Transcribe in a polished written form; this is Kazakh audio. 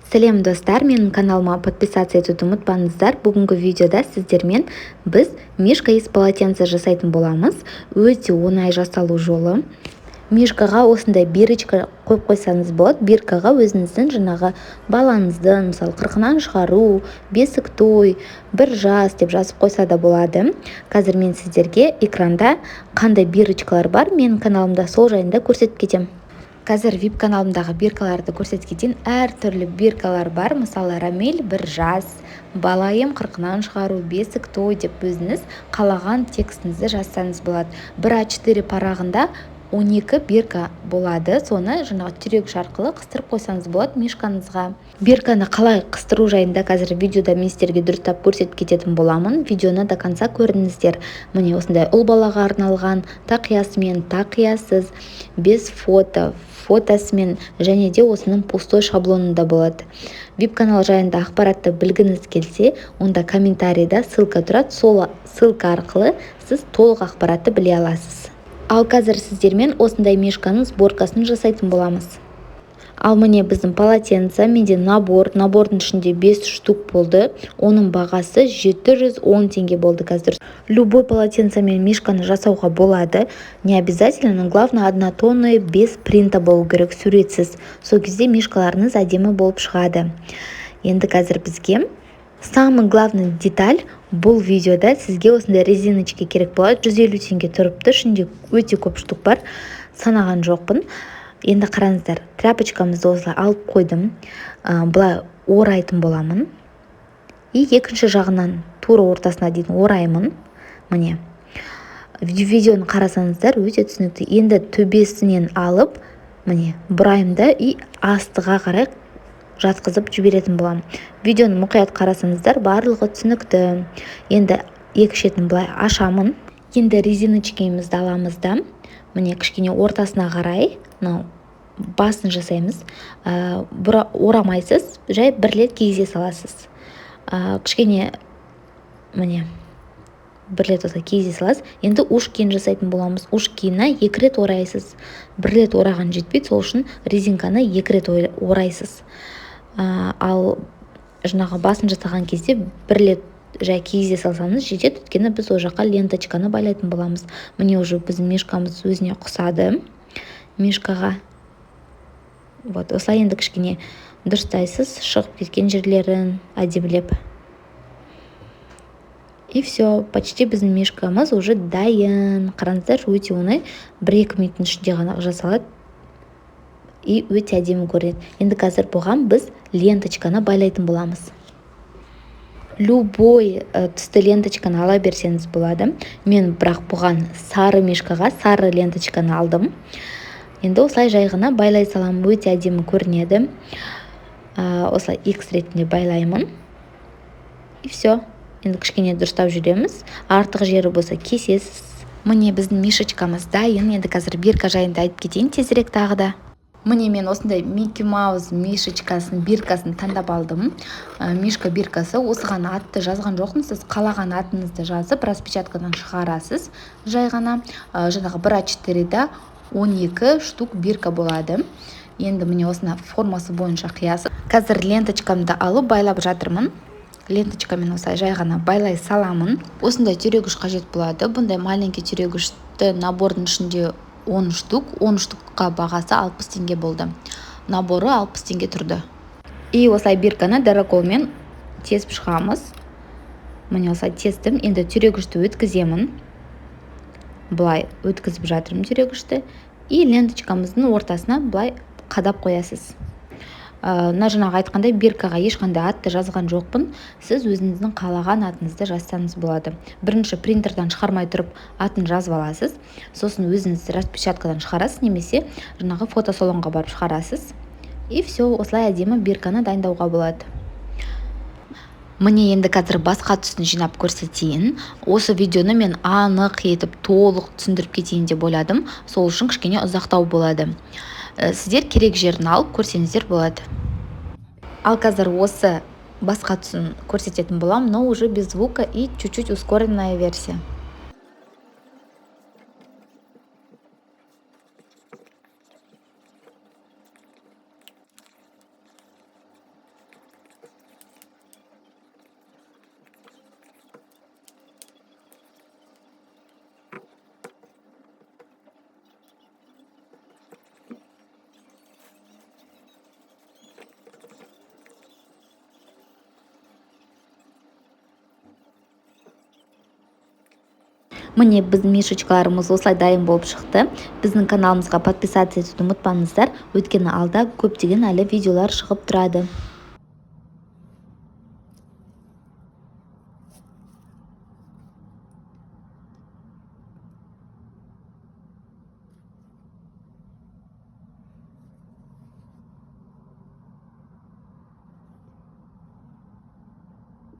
Сәлем, достар! Менің каналыма подписаться етуді ұмытпаңыздар. Бүгінгі видеода сіздермен біз мишка из полотенца жасайтын боламыз. Өте оңай жасалу жолы. Мишкаға осындай бирочка қойып қойсаңыз болады. Биркаға өзіңіздің жаңағы балаңыздың, мысалы, қырқынан шығару, бесік той, 1 жас деп жазып қойса да болады. Қазір мен сіздерге экранда қандай бирочкалар бар менің каналымда, сол жайында көрсетіп кетемін. Қазір вип каналымдағы биркаларды көрсетіп кетейін. Әртүрлі биркалар бар, мысалы, Рамиль 1 жас, Балайым қырқынан шығару, бесік той деп өзіңіз қалаған текстіңізді жазсаңыз болады. Бір А4 парағында 12 бирка болады. Соны жаңағы түйрегіш арқылы қыстырып қойсаңыз болады мишкаңызға. Бирканы қалай қыстыру жайында қазір видеода мен сіздерге дұрыстап көрсетіп кететін боламын. Видеоны до конца көріңіздер. Міне, осындай ұл балаға арналған, тақиясымен, тақиясыз, без фото, фотосымен және де осының пустой шаблонында болады. Вип канал жайында ақпаратты білгіңіз келсе, онда комментарийда ссылка тұрады. Сол ссылка арқылы сіз толық ақпаратты біле аласыз. Ал қазір сіздермен осындай мишканың сборкасын жасайтын боламыз. Ал міне, біздің полотенце. Менде набор, набордың ішінде 5 штук болды. Оның бағасы 710 теңге болды. Қазір любой полотенцемен мишканы жасауға болады, не обязательно, но главное, однотонный, без принта болу керек, суретсіз. Сол кезде мишкаларыңыз әдемі болып шығады. Енді қазір бізге самый главный деталь бұл видеода, сізге осындай резиночка керек болады. 150 теңге тұрыпты, ішінде өте көп штук бар, санаған жоқпын. Енді қараңыздар, тряпочкамызды осылай алып қойдым, былай орайтын боламын и екінші жағынан тура ортасына дейін ораймын. Міне, видеоны қарасаңыздар, өте түсінікті. Енді төбесінен алып, міне, бұраймын да и астыға қарай жатқызып жіберетін боламын. Видеоны мұқият қарасаңыздар, барлығы түсінікті. Енді екі шетін былай ашамын. Енді резиночкамызды аламыз да, міне, кішкене ортасына қарай мынау басын жасаймыз. Орамайсыз, жай бір рет кигізе саласыз. Кішкене, міне, бір рет осылай кигізе саласыз. Енді ушкиін жасайтын боламыз. Ушкиіне екі рет орайсыз, бір рет ораған жетпейді, сол үшін резинканы екі рет орайсыз. Ал жаңағы басын жасаған кезде бір рет жай кигізе салсаңыз жетеді, өйткені біз ол жаққа ленточканы байлайтын боламыз. Міне, уже біздің мишкамыз өзіне ұқсады мишкаға. Вот осылай енді кішкене дұрыстайсыз шығып кеткен жерлерін әдемілеп, и все, почти біздің мишкамыз уже дайын. Қараңыздар, өте оңай, 1-2 минуттың ішінде ғана жасалады и өте әдемі көрінеді. Енді қазір бұған біз ленточканы байлайтын боламыз. Любой түсті ленточканы ала берсеңіз болады. Мен бірақ бұған, сары мишкаға, сары ленточканы алдым. Енді осылай жай ғана байлай саламын, өте әдемі көрінеді. Осылай икс ретінде байлаймын, и все. Енді кішкене дұрыстап жүреміз, артық жері болса, кесесіз. Міне, біздің мишечкамыз дайын. Енді қазір бирка жайында айтып кетейін тезірек тағы да. Міне, мен осындай Микки Маус мишечкасын, биркасын таңдап алдым. Мишка биркасы. Осыған атты жазған жоқпын, сіз қалаған атыңызды жазып, распечаткадан шығарасыз жай ғана. Жаңағы бір А4-да 12 штук бирка болады. Енді, міне, осыны формасы бойынша қиясыз. Қазір ленточкамды алып байлап жатырмын. Ленточкамен осылай жай ғана байлай саламын. Осындай түйрегіш қажет болады. Бұндай маленький түйрегішті набордың ішінде 10 штук, 10 штукқа бағасы 60 теңге болды, наборы 60 теңге тұрды. И осылай бирканы дыроколмен тесіп шығамыз. Міне, осылай тестім. Енді түйрегішті өткіземін, былай өткізіп жатырмын түйрегішті, и ленточкамыздың ортасына былай қадап қоясыз. Мына жаңағы айтқандай, биркаға ешқандай атты жазған жоқпын, сіз өзіңіздің қалаған атыңызды жазсаңыз болады. Бірінші принтерден шығармай тұрып атын жазып аласыз, сосын өзіңіз распечаткадан шығарасыз немесе жаңағы фотосалонға барып шығарасыз, и все, осылай әдемі бирканы дайындауға болады. Міне, енді қазір басқа түсін жинап көрсетейін. Осы видеоны мен анық етіп, толық түсіндіріп кетейін деп ойладым, сол үшін кішкене ұзақтау болады. Сіздер керек жерін алып көрсеңіздер болады. Ал қазір осы басқа түсін көрсететін боламын, но уже без звука и чуть-чуть ускоренная версия. Міне, біздің мишечкаларымыз осылай дайын болып шықты. Біздің каналымызға подписаться етуді ұмытпаңыздар, өйткені алда көптеген әлі видеолар шығып тұрады.